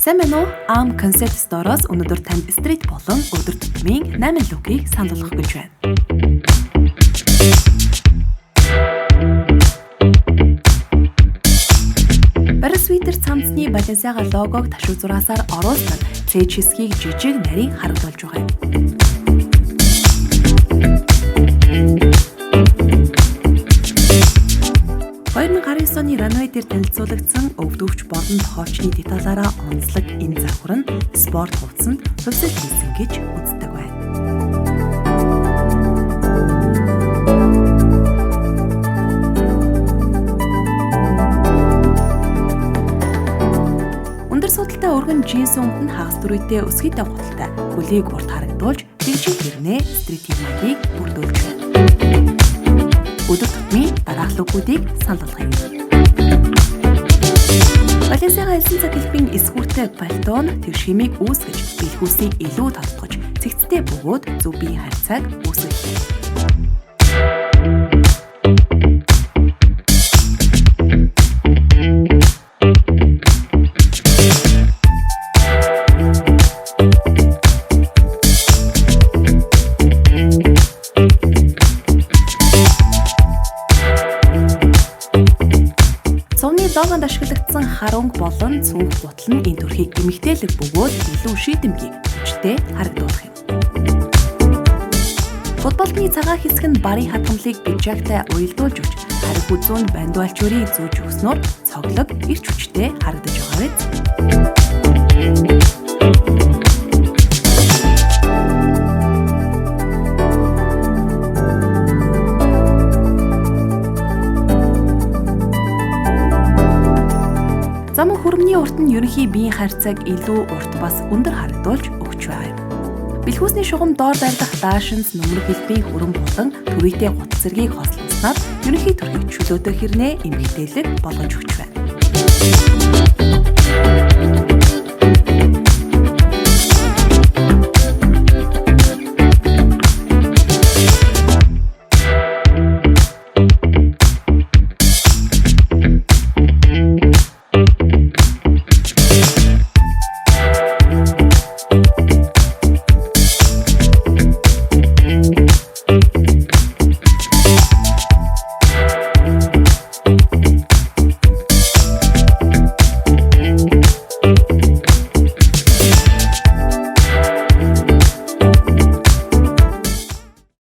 Сайн байна уу? Am Concept Store-оос өнөөдөр танд street болон өдөр тутмын 8 look-ийг санал болгох гэж байна. Барис свитер цамцны Balenciaga логог ташуу зураасаар оруулсан нь цээж хэсгийг жижиг нарийн харагдуулж байгаа юм. 2019 оны runway дээр танилцуулагдсан өвдөвч болон тохоочны деталаараа онцлог энэ загвар нь спорт хувцсанд хувьсал хийсэн гэж үздэг байна. Өндөр суудалтай өргөн джинс өмд нь хагас түрийтэй өсгийтэй гуталтай хөлийг урт харагдуулж тэгжин хэрнээ стритийн маягийг бүрдүүлж байна. Өдөр тутмын дараах look-үүдийг санал болгоё. Balenciaga элсэн цаг хэлбэрийн эсгүүртэй пальто нь тэр шимийг үүсгэж, бэлхүүсийг илүү тодтогч, цэгцтэй бөгөөд зөв биеийн харьцааг үүсгэлээ. Цувны логонд ашиглагдсан хар өнгө болон цүнх гутал нь энэ төрхийг эмэгтэйлэг бөгөөд илүү шийдэмгий хүчтэй харагдуулах юм. Футболтны цагаан хэсэг нь барын хадгамлыг пиджактай уялдуулж өгч, хариг хүзүүнд бандуалчурыг зүүж өгснөөр цоглог эрч хүчтэй харагдаж байгаа биз? Зам хөрөмний урт нь ерөнхий биеийн харьцааг илүү урт бас өндөр харагдуулж өгч байгаа юм. Бэлхүүсний шугам доор байрлах даашинз нөмрөх хэлбэрийн хөрөм болон түрийтэй гутал зэргийг хослуулснаар ерөнхий төрхийг чөлөөтэй хэрнээ эмэгтэйлэг болгож өгч байна.